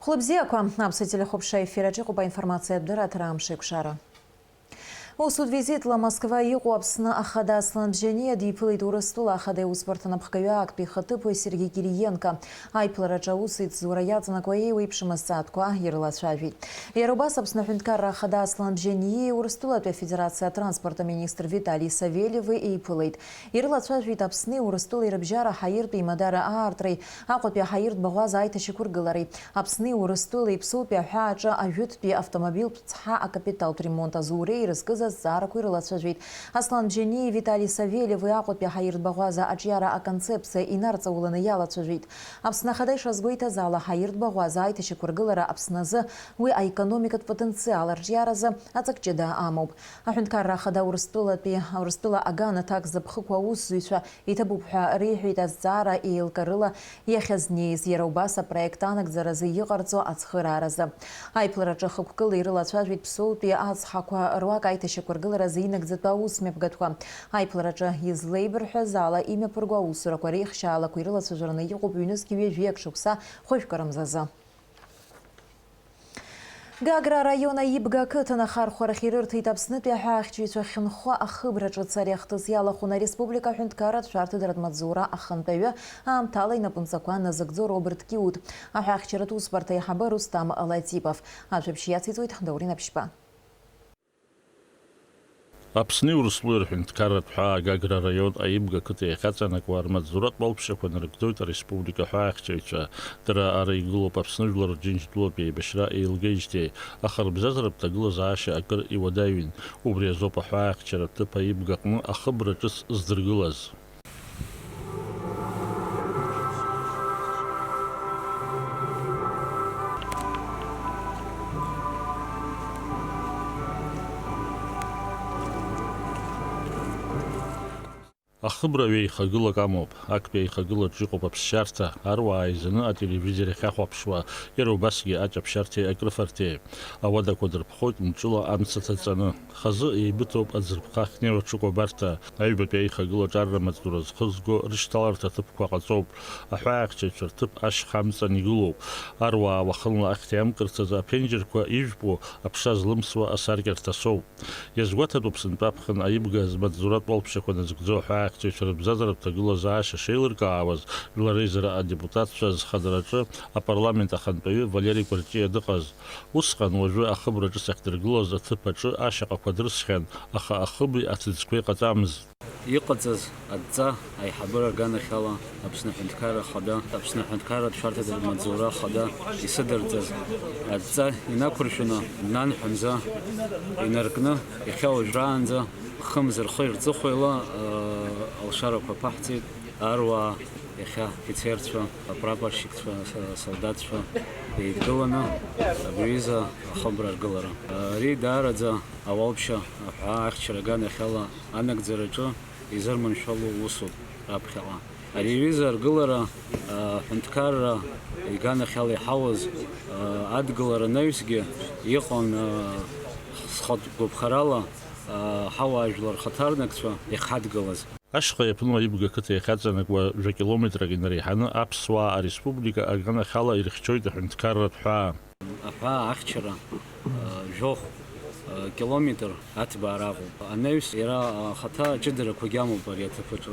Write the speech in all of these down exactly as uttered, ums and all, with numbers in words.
Хәлыбзиақәа, аԥсуа телехәаԥшра ефир аҿы иҟоуп аинформациатә дырраҭара Амш еиқәшара. Усутә визитла Москва иҟоу Аԥсны ахада Аслан Бжьаниа диԥылеит Урыстәыла ахада иусбарҭа напхгаҩы актәи ихаҭыԥуаҩ Сергеи Кириенко. Аиԥылараҿы аус еицзура иаҵанакуа еиуеиԥшым азҵаатәқәа ирылацәажәеит. Иара убас Аԥсны аҳәынҭқарра ахада Аслан Бжьаниеи Урыстәылатәи Афедерациа атранспорт аминистр Витали Савельеви еиԥылеит. Ирылацәажәеит Аԥсни Урыстәылеи рыбжьара ҳаиртә еимадара аартреи, Аҟәатәи аҳаиртә баӷәаза аиҭашьақәыргылареи, Аԥсни Урыстәылеи Ԥсоутәи аҳәаа аҿы ажәытәтәи автомобильтә цҳа акапиталтә ремонт азуреи ирызкыз азҵаарақәа ирылацәажәеит. Аслан Бжьаниеи Витали Савельеви Аҟәатәи аҳаиртә баӷәаза аҿиара аконцепциа инарҵауланы иалацәажәеит. Аԥсны Ахада ишазгәеиҭаз ала, ҳаиртә баӷәаза аиҭашьақәыргылара Аԥсны азы уи аекономикатә потенциал арҿиаразы аҵак ҷыда амоуп. Аҳәынҭқарра Ахада Урыстәылатәи, Урыстәыла аганаҭак зыԥхықәу аусзуҩцәа иҭабуп ҳәа реиҳәеит азҵаара еилкарыла иахьазнеиз, иара убас апроект анагӡаразы иҟарҵо ацхырааразы. Аиԥылараҿы хықәкыла ирылацәажәеит Ԥсоутәи ацҳақәа руак аиҭашьақәыргыларазы инагӡатәу аусмҩаԥгатәқәа. Аиԥылараҿы излеибырҳәаз ала, имҩаԥырго аусурақәа реихшьаалақәа ирылацәажәараны иҟоуп ҩнызқь ҩажәи акы шықәса хәажәкырамзазы. Гагра араион Аибга ақыҭан ахархәарахь ирырҭеит Аԥснытәи аҳәаахьчаҩцәа ахьынхо ахыбра ҿыц. Ари ахҭыс иалахәын ареспублика аҳәынҭқарратә шәарҭадаратә маҵзура ахантәаҩы, аамҭала инапынҵақәа назыгӡо Роберт Киут, аҳәаахьчаратә усбарҭа аиҳабы Рустам Латипов. Ажәабжь иациҵоит Даурен Аԥшьба. Аԥсни Урыстәылеи рҳәынҭқарратә ҳәаа Гагра араион Аибга ақыҭа иахьаҵанакуа рмаҵзуратә уалԥшьақәа нарыгӡоит ареспублика аҳәаахьчаҩцәа. Дара ара игылоуп Аԥсны жәлар Рџьынџьтәылатәи аибашьра еилгеижьҭеи, аха рыбзазаратә ҭагылазаашьа акыр иуадаҩын. Убри азоуп аҳәаахьчаратә ҭыԥ Аибга аҟны ахыбра ҿыц здыргылаз. Ахыбра ҩеихагылак амоуп. Актәи аихагылаҿ иҟоуп аԥсшьарҭа, аруаа еизаны ателевизор иахьахәаԥшуа, иара убасгьы аҷаԥшьарҭеи акрыфарҭеи. Ауадақәа дырԥхоит мҿыла амца ҭаҵаны. Хазы еибыҭоуп аӡырԥха ахьнеиуа аҽыкәабарҭа. Аҩбатәи аихагылаҿ арра маҵзура зхызго рышьҭаларҭа аҭыԥқәа ҟаҵоуп. Аҳәаахьчаҩцәа рҭыԥ ашьха амҵан игылоуп. Аруаа уахынла ахьҭа иамкырц азы аԥенџьырқәа ижәпо аԥша злымсуа асаркьарҭа соуп. Иазгәаҭатәуп сынтәа аԥхын Аибга змаҵзуратә уалԥшьақәа назыгӡо аҳәаахьчаҩцәа рыбзазаратә ҭагылазаашьа шеилыркаауаз, жәлар реизара адепутатцәа зхадараҿы апарламент ахантәаҩы Валери Кәарҷиа дыҟаз. Усҟан уажәы ахыбра ҿыц ахьдыргылаз аҭыԥ аҿы ашьаҟақәа дрысхьан, аха ахыби аҭыӡқәеи ҟаҵамызт. Иҟаҵаз адҵа аиҳабыра аганахьала Аԥсны Аҳәынҭқарра Ахада, Аԥсны Аҳәынҭқарратә Шәарҭадаратә Маҵзура Ахада исыдырҵаз адҵа инақәыршәаны, нанҳәа мза инаркны, иахьа уажәраанӡа хымз рхы ирҵыхәеила, э, алшарақәа ԥаҳҵеит, аруаа иахьа афицерцәа, апрапорщикцәа, са-, солдатцәа еидгыланы абри аҩыза ахыбра аргылара. Ари даараӡа ауалԥшьа аҳәаа ахьчара аганахьала анагӡараҿы изырманшәало усуп раԥхьаҟа. Ари аҩыза аргылара, а, ҳәынҭқарра иганахьала иҳауаз, а, адгылара анаҩсгьы иҟан, а, зхатә гәаԥхарала, а, ҳауаажәлар хаҭарнакцәа иахьҳадгылаз. Ашьха иаԥну Аибга ақыҭа иахьаҵанакуа жәа-километрак инареиҳаны аԥсуаа ареспублика аганахьала ирыхьчоит аҳәынҭқарратә ҳәаа. Аҳәаа ахьчара, а, жәохә, а, километр аҭбаара аҟоуп. Анаҩс иара ахаҭа аҷыдарақәагьы амоуп ари аҭыԥ аҿы.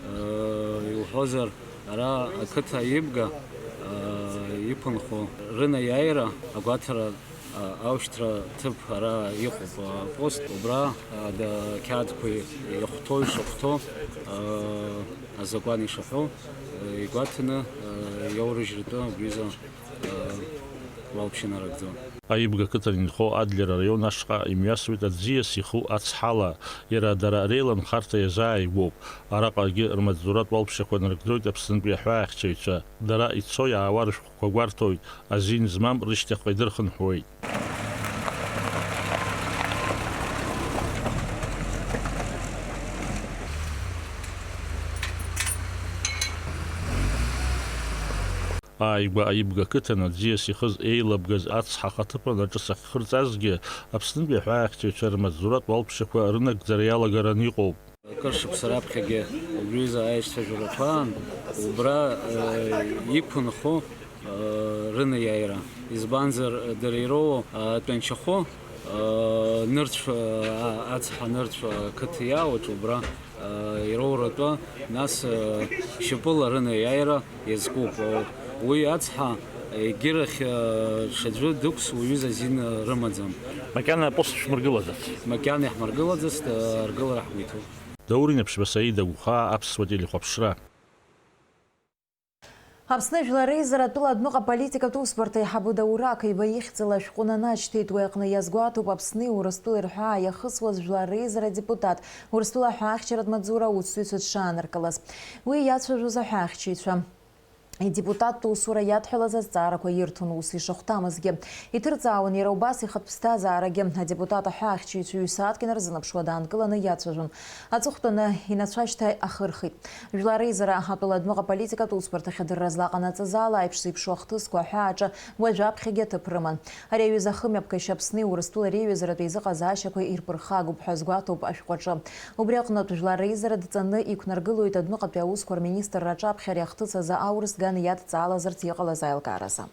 Э, иуҳәозар, ара ақыҭа Аибга, э, иқәынхо рынаиааира агәаҭара, э, аушьҭра ҭыԥ ара иҟоуп, э, апост, убра, э, да-, ақьаадқәа иахәҭоу, ишахәҭоу, э, азакәан ишаҳәо, э, игәаҭаны, э, иаурыжьратәы абри аҩыза уалԥшьа нарыгӡон. Аибга ақыҭан инхо Адлер араион ашҟа имҩасуеит аӡиас иху ацҳала. Иара дара реиланхарҭа иазааигәоуп. Араҟагьы рмаҵзуратә уалԥшьақәа нарыгӡоит Аԥснытәи аҳәаахьчаҩцәа. Дара ицо-иаауа рышәҟәқәа гәарҭоит, азин змам рышьҭахьҟа идырхынҳәуеит. Ааигәа Аибга ақыҭан аӡиас ихыз еилабгаз ацҳа ахаҭыԥан аҿы сахьхырҵазгьы, Аԥснытәи аҳәаахьчаҩцәа рмаҵзуратә уалԥшьақәа рынагӡара иалагаран иҟоуп. Акыр шықәса раԥхьагьы убри аҩыза аицәажәарақәа аан, убра, э, иқәынхо Рынеиааира. Избанзар, дара ироуа атәанчахәы, нырцә, ацҳа нырцә ақыҭа иаауаҿ убра ироуратәы, нас шьапыла рынеиааира иазкуп. Уи ацҳа егьирахь ҽаӡәы дықәс уаҩы азин рымаӡам. Макьана апост шәмыргылаӡац. Макьана иаҳмыргылаӡацт, аргылара ҳгәы иҭоуп. Даур Инаԥшьба, Саида Гәхаа, Аԥсуа телехәаԥшра. Аԥсны жәлар реизара атәыла адәныҟа аполитикатә усбарҭа аиҳабы Даур Ақаиба ихьӡала ашәҟәы нанашьҭеит. Уи аҟны иазгәаҭоуп Аԥсни Урыстәылеи рҳәаа иахысуаз жәлар реизара адепутат, Урыстәыла аҳәаахьчаратә маҵзура аусзуҩцәа дшааныркылаз. Уи иацәажәоз аҳәаахьчаҩцәа идепутаттә усура иадҳәалаз азҵаарақәа ирҭон ус ишахәҭамызгьы. Иҭырҵаауан иара убас ихатә ԥсҭазаарагьы. Адепутат аҳәаахьчаҩцәа ҩ-сааҭк инарзынаԥшуа даанкыланы иацәажәон. Аҵыхәтәаны инацәашьҭ ахырхит. Жәлар реизара атәыла адәныҟа аполитикатә усбарҭахь адырра злаҟанаҵаз ала аиԥш зеиԥшу ахҭысқәа аҳәааҿы уажәаԥхьагьы аҭыԥ рыман. Ари аҩыза ахымҩаԥгашьа Аԥсни Урыстәылеи реиҩызаратә еизыҟазаашьақәа ирԥырхагоуп ҳәа азгәаҭоуп ашәҟәаҿы. Убри аҟнытә, жәлар реизара дҵаны иқәнаргылоит адәныҟатәи аусқәа рминистрра аҿаԥхьа ари ахҭыс азы аурыс ган иадҵаалазарц иҟалаз аилкааразы.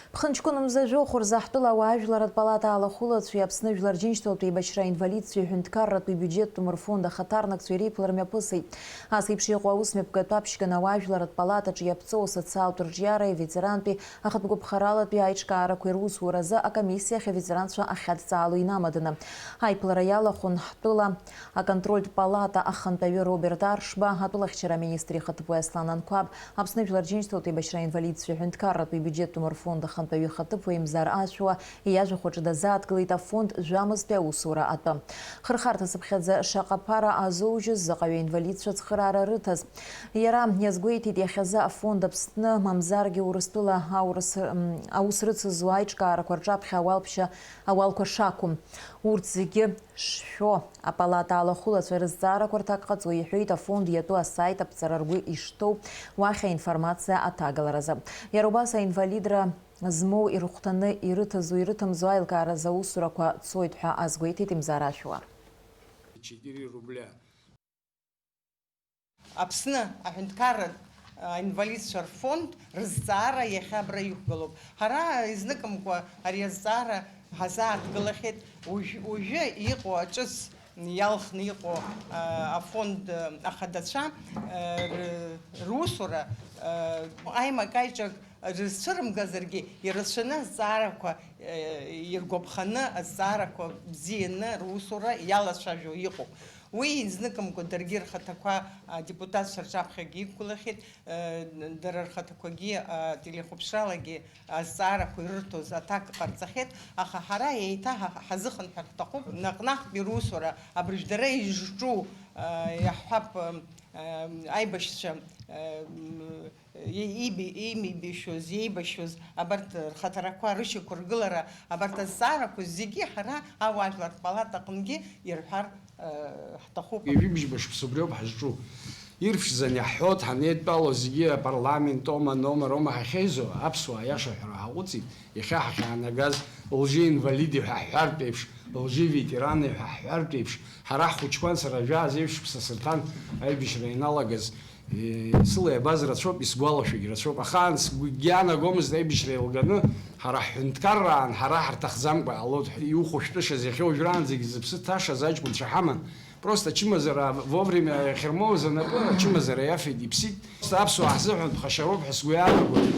Ԥхынҷкәын мза жәохә рзы ҳтәыла ауаажәларратә палата алахәылацәеи Аԥсны Жәлар Џьынџьтәылатә еибашьра аинвалидцәеи аҳәынҭқарратә бюджеттәым рфонд ахаҭарнакцәеи реиԥылара мҩаԥысит. Ас еиԥш иҟоу аусмҩаԥгатә аԥшьганы ауаажәларратә палатаҿы иаԥҵоу асоциалтә рҿиареи аветерантәи ахатә гәаԥхаралатәи аиҿкаарақәеи русуразы акомиссиахь аветеранцәа ахьадҵаало инамаданы аиԥылара иалахәын ҳтәыла аконтрольтә палата ахантәаҩы Роберт Аршба, атәылахьчара аминистр ихаҭыԥуаҩ Аслан Анқәаб, Аԥсны Жәлар Џьынџьтәылатә еибашьра аинвалидцәа ҳәынҭқарратә ибиуџьеттә мырфонд ахантәаҩы ихаҭыԥуаҩ Мзар Ашәуа иажәахә аҿы дазааҭгылеит афонд жәамызтәи аусура атәы. Хырхарҭа сыԥхьаӡа шаҟа ԥара азоужьыз, заҟаҩы аинвалидцәа ацхыраара рыҭаз. Иара иазгәеиҭеит, иахьазы афонд Аԥсны, мамзаргьы Урыстәыла аурыс, м, аус рыцызуа аиҿкаарақәа рҿаԥхьа ауалԥшьа, ауалқәа шақәым. Урҭ зегьы шшәо, апалата алахәылацәа рызҵаарақәа рҭак ҟаҵо, иҳәеит афонд иатәу асайт аԥҵара ргәы ишҭоу уахь аинформациа аҭагаларазы. Иара убас аинвалидра змоу ирыхәҭаны ирыҭазу-ирыҭамзу аилкааразы аусурақәа цоит ҳәа азгәеиҭеит Имзар Ашәуа. Четыре рубля. Аԥсны аҳәынҭқарратә аинвалидцәа рфонд рызҵаара иахьа абра иқәгылоуп. Ҳара изныкымкәа ари азҵаара ҳазааҭгылахьеит. Уажә, уажәы иҟоу аҿыц иалхны иҟоу, а, афонд, а, ахадацәа, а, р-, русура, а, аимак-аиҿак рызцәырымгазаргьы, ирацәаны азҵаарақәа, а, иргәаԥханы, азҵаарақәа бзианы русура иалацәажәо иҟоуп. Уи изныкымкәа даргьы рхаҭақәа адепутатцәа рҿаԥхьагьы иқәгылахьеит, э, дара рхаҭақәагьы, ателехәаԥшралагьы азҵаарақәа ирырҭоз аҭак ҟарҵахьеит, аха ҳара еиҭа ҳа-, ҳазыхынҳәыр ҳҭахуп, наҟ-наҟтәи русура, абыржә дара изҿу, э, иаҳҳәап, э, аибашьцәа, э, м, Иеиб-, еимеибашьоз, иеибашьоз абарҭ рхаҭарақәа, рышьақәыргылара, абарҭ азҵаарақәа зегьы ҳара ауаажәларратә палата аҟынгьы ирҳәар, э, ҳҭахуп. Ҩажәибжьба шықәса убриоуп ҳазҿу. Ирԥшӡаны иаҳҳәоит, ҳанеидтәалоу зегьы апарламент оума, нома роума ҳахьеизо, аԥсуаа аиаша ҳәара ҳаҟәыҵит, иахьа ҳахьаанагаз лжи-инвалиди ҳәа ҳҳәартә еиԥш, лжи-ветерани ҳәа ҳҳәартә еиԥш, ҳара ҳхәыҷқәан сара жәаа-зеижә шықәса сырҭан аибашьра ианалагаз. Сыла иабаз рацәоуп, исгәалашәогьы рацәоуп. Ахаан сгәы иаанагомызт аибашьра еилганы, ҳара ҳҳәынҭқарраан, ҳара ҳарҭахӡамкәа иҟалоит ҳәа иухәышәтәышаз, иахьа уажәраанӡагь зыԥсы ҭашаз аҷкәынцәа ҳаман. Просто ачымазара вовремя иахьырмоуз анапы, ачымазара иафеит, иԥсит. Просто аԥсуаа ҳзыҳәан ԥхашьароуп ҳәа сгәы иаанагоит.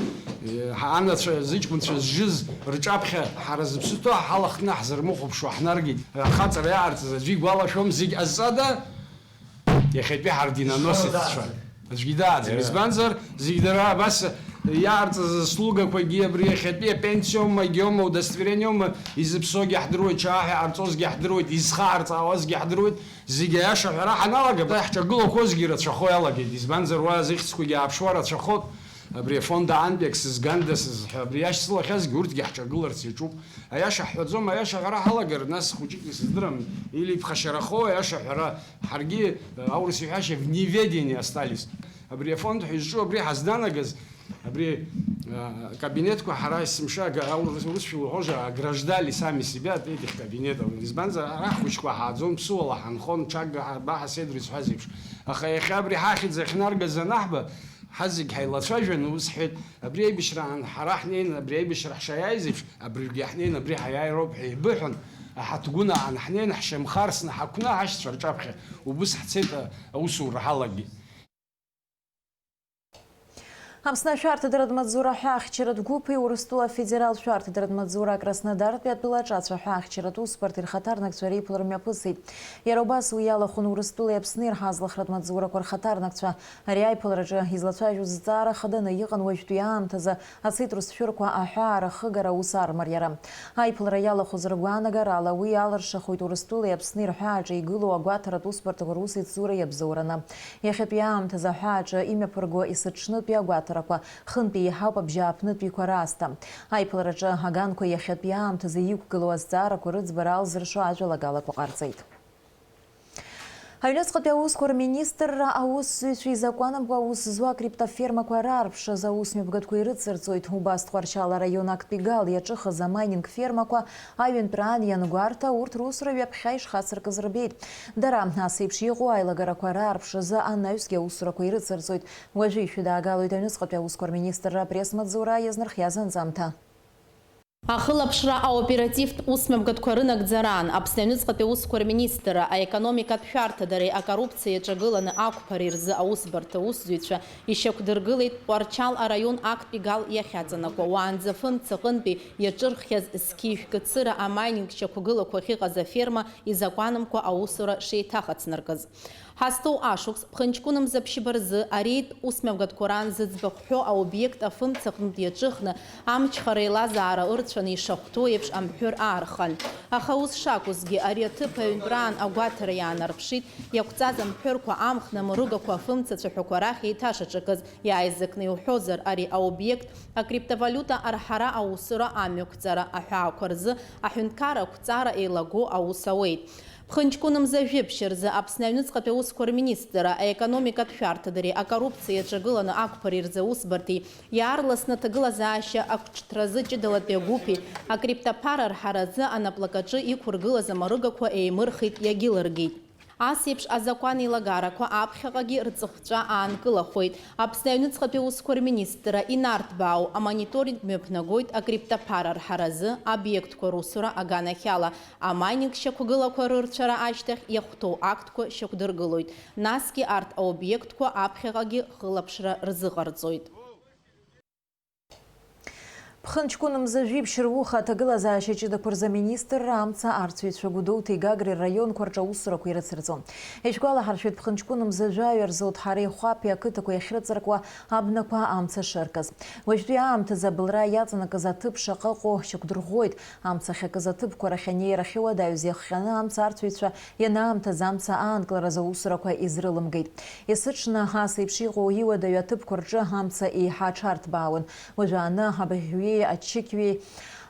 Ҳа анацәа зыҷкәынцәа зжыз рҿаԥхьа ҳара зыԥсы ҭоу ҳалахтны ҳзырмыхәаԥшуа ҳнаргеит. Ахаҵара иаҟарҵаз аӡәы игәалашәом, зегь ҟазҵада? Иахьатәи ҳардиноносеццәа. Аӡәгьы дааӡам. Избанзар, зегь дара абас иаарҵаз аслугақәагьы абри иахьатәи апенсиоума, геома, удостоверениоума, изыԥсогьы ҳдыруеит, ҽааҳәа иҟарҵозгьы ҳдыруеит, изхаарҵаауазгьы ҳдыруит, зегь аиаша аҳәара ҳаналагап, ҳаҳҿагылақәозгьы рацәахо иалагеит. Избанзар, уа зыхьӡқәагьы ааԥшуа рацәахоит. Абри афонд аантәи ак сызганда сызҳәа, абри иашьцылахьазгьы урҭгьы ҳҿагыларц иаҿуп. Аиаша ҳҳәаӡом, аиаша ҳара ҳалагар, нас хәыҷык исыздырам, или иԥхашьарахо аиаша ҳәара, ҳаргьы, э, аурыс иҳәашьа, в неведении остались. Абри афонд ҳәа изҿу абри ҳазнанагаз, абри, э, кабинетқәа ҳара есымша ага-, аурыс, урысшәа уҳәозар, ограждали сами себя от этих кабинетов. Избанзар, ара ҳхәыҷқәа ҳааӡон, ԥсуала ҳанхон, ҽага ҳарба ҳаседра изҳәаз еиԥш. Аха иахьа абри ҳахьӡ ахьнаргаз анаҳба, Ҳазегь ҳаилацәажәаны ус ҳҳәеит, абри аибашьраан ҳара ҳнеины абри аибашьра ҳшаиааиз еиԥш, абригьы ҳнеины абри ҳаиааироуп ҳәа еибыҳәан, аҳаҭгәын аан ҳнеины ҳшьамхы арсны ҳақәны аҳашьцәа рҿаԥхьа убыс ҳцеит, аусура ҳалагеит. Аԥсны ашәарҭадаратә маҵзура ҳәаахьчаратә гәыԥи Урыстәыла афедералтә шәарҭадаратә маҵзура Краснодартәи атәылаҿы ацәаҳәаахьчаратә усбарҭеи рхаҭарнакцәа реиԥылара мҩаԥысит. Иара убас уи иалахәын Урыстәылеи Аԥсни ирҳазлахратә маҵзурақәа рхаҭарнакцәа. Ари аиԥылараҿы излацәажәоз зҵаара хаданы иҟан уажәтәи аамҭазы ацитрус шәырқәа аҳәаара ахыгара аус армариара. Аиԥылара иалахәыз ргәаанагарала, уи алыршахоит Урыстәылеи Аԥсни рҳәааҿы игылоу агәаҭаратә усбарҭақәа русеицура иабзоураны. Иахьатәи аамҭазы аҳәааҿы имҩаԥырго есыҽнытәи агәаҭарақәа, хынтәи еиҳауп абжьааԥнытәиқәа раасҭа. Аиԥылараҿы аганқәа иахьатәи аамҭазы иқәгылоу азҵаарақәа рыӡбара алзыршо ажәалагалақәа ҟарҵеит. Аҩныҵҟатәи аусқәа рминистрра аусзуҩцәа изакәанымкәа аус зуа акриптофермақәа раарԥшразы аусмҩаԥгатәқәа ирыцырҵоит. Убас Тҟәарчал араион актәи Гал иаҿыхыз амайнинг фермақәа аҩынтәраан иангәарҭа, урҭ русура ҩаԥхьа ишхацыркыз рбеит. Дара, ас еиԥш иҟоу аилагарақәа раарԥшразы анаҩсгьы аусурақәа ирыцырҵоит. Уажәы ишәыдаагалоит аҩныҵҟатәи аусқәа рминистрра апресс-маҵзура иазнархиаз анҵамҭа. Ахылаԥшра аоперативтә усмҩаԥгатәқәа рынагӡараан Аԥсны аҩныҵҟатәи аусқәа рминистрра, аекономикатә шәарҭадареи акоррупциа иаҿагыланы ақәԥареи рзы аусбарҭа аусзуҩцәа ишьақәдыргылеит Тҟәарчал араион актәи Гал иахьаҵанакуа, уаанӡа фымца аҟынтәи иаҿырххьаз зқьи жәкы цыра амайнинг шьақәгылақәа ахьыҟаз аферма изакәанымкәа аусура шеиҭахацнаркыз. Ҳазҭоу ашықәс, ԥхынҷкәынымза ԥшьба рзы, ареид усмҩаԥгатәқәа раан зыӡбахә ҳәоу аобиект афымца аҟнытә иаҿыхны, амчхара еилазаара ырцәаны ишахәҭоу еиԥш амҳәыр аархан. Аха ус шакәызгьы, ари аҭыԥ аҩнтәраан агәаҭара иаанарԥшит, иақәҵаз амҳәырқәа амхны амругақәа афымца цәаҳәақәа рахь еиҭашаҿакыз. Иааизакны иуҳәозар, ари аобиект акриптовалиута арҳара аусура амҩақәҵара аҳәаақәа рзы аҳәынҭқарра ақәҵара еилаго аус ауеит. Ԥхынҷкәынымза жәибжь рзы Аԥсны аҩныҵҟатәи аусқәа рминистрра, аекономикатә шәарҭадареи акоррупциа иаҿагыланы ақәԥареи рзы аусбарҭеи иаарласны аҭагылазаашьа ақәҿҭразы ҷыдалатәи агәыԥи акриптоԥара арҳаразы анаплакаҿы иқәыргылаз амарыгақәа еимырхит, иагьылыргеит. Ас еиԥш азакәан еилагарақәа аԥхьаҟагьы рҵыхәҵәа аанкылахоит. Аԥсны аҩныҵҟатәи аусқәа рминистрра инарҭбаау амониторинг мҩаԥнагоит акриптоԥара арҳаразы обиектқәа русура аганахьала. Амайнинг шьақәгылақәа рырцәара ашьҭахь иахәҭоу актқәа шьақәдыргылоит, насгьы арҭ аобиектқәа аԥхьаҟагьы хылаԥшра рзыҟарҵоит. Ԥхынҷкәынымза жәибжь руха аҭагылазаашьа ҷыдақәа рзы аминистрра амца арцәаҩцәа Гәдоуҭеи Гагреи рраионқәа рҿы аусурақәа ирыцырҵон. Ишәгәалаҳаршәоит, ԥхынҷкәынымза жәаҩа рзы Уҭҳареи Хәаԥи ақыҭақәа иахьрыҵаркуа абнақәа амца шыркыз. Уажәтәи аамҭазы абылра иаҵанакыз аҭыԥ шаҟа ыҟоу шьақәдырӷәӷәоит. Амца ахьакыз аҭыԥқәа рахь анеира ахьыуадаҩыз иахҟьаны амца арцәаҩцәа ианаамҭаз амца аанкыларазы аусурақәа изрылымгеит. Есыҽны ас еиԥш иҟоу иуадаҩу аҭыԥқәа рҿы амца еиҳа аҽарҭбаауан. Уажәааны абаӷьҩеи ачықьҩеи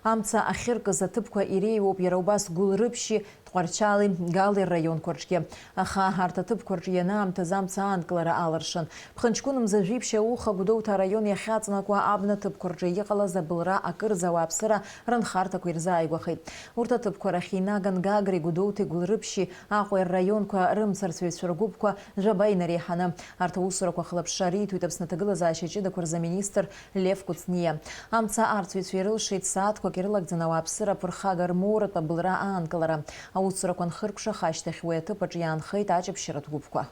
амца ахьыркыз аҭыԥқәа иреиуоуп, иара убас Гәылрыԥшьи Тҟәарчали Гали рраионқәа рҿгьы. Аха арҭ аҭыԥқәа рҿы ианаамҭаз амца аанкылара алыршан. Ԥхынҷкәынымза жәибжь ауха Гәдоуҭа араион иахьаҵанакуа абна ҭыԥқәа рҿы иҟалаз абылра акырӡа ауааԥсыра рынхарҭақәа ирзааигәахеит. Урҭ аҭыԥқәа рахь инаган Гагреи Гәдоуҭеи Гәылрыԥшьи Аҟәеи рраионқәа рымцарцәаҩцәа ргәыԥқәа жәаба инареиҳаны. Арҭ аусурақәа ахылаԥшра риҭоит Аԥсны аҭагылазаашьа ҷыдақәа рзы аминистр Лев Кәыҵниа. Амца арцәаҩцәа ирылшеит сааҭқәак ирылагӡаны ауааԥсыра аԥырхага рмоуратә абылра аанкылара. Аусурақәа анхыркәшаха ашьҭахь уи аҭыԥ аҿы иаанхеит аҷаԥшьаратә гәыԥқәа.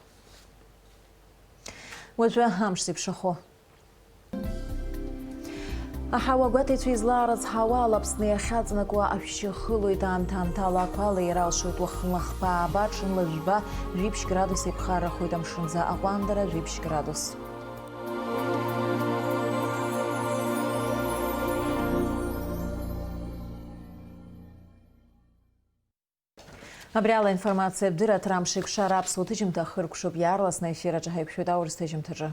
Уажәы амш зеиԥшрахо. Аҳауа гәаҭеицәа излаарыцҳауа ала Аԥсны иахьаҵанакуа ашәшьы хылоит, аамҭа-аамҭала ақәа алеира алшоит, уахынла хԥа ааба, ҽынла жәба, жәиԥшь градус еиԥхаррахоит, амшынӡы аҟәандара жәиԥшь градус. Абри ала аинформациа абдырра аҭра амш еиқәшара аԥсуа ҭыжьымҭа ахыркәшоуп, иаарласны аефир аҿы ҳаиқәшәоит аурыс ҭыжьымҭаҿы.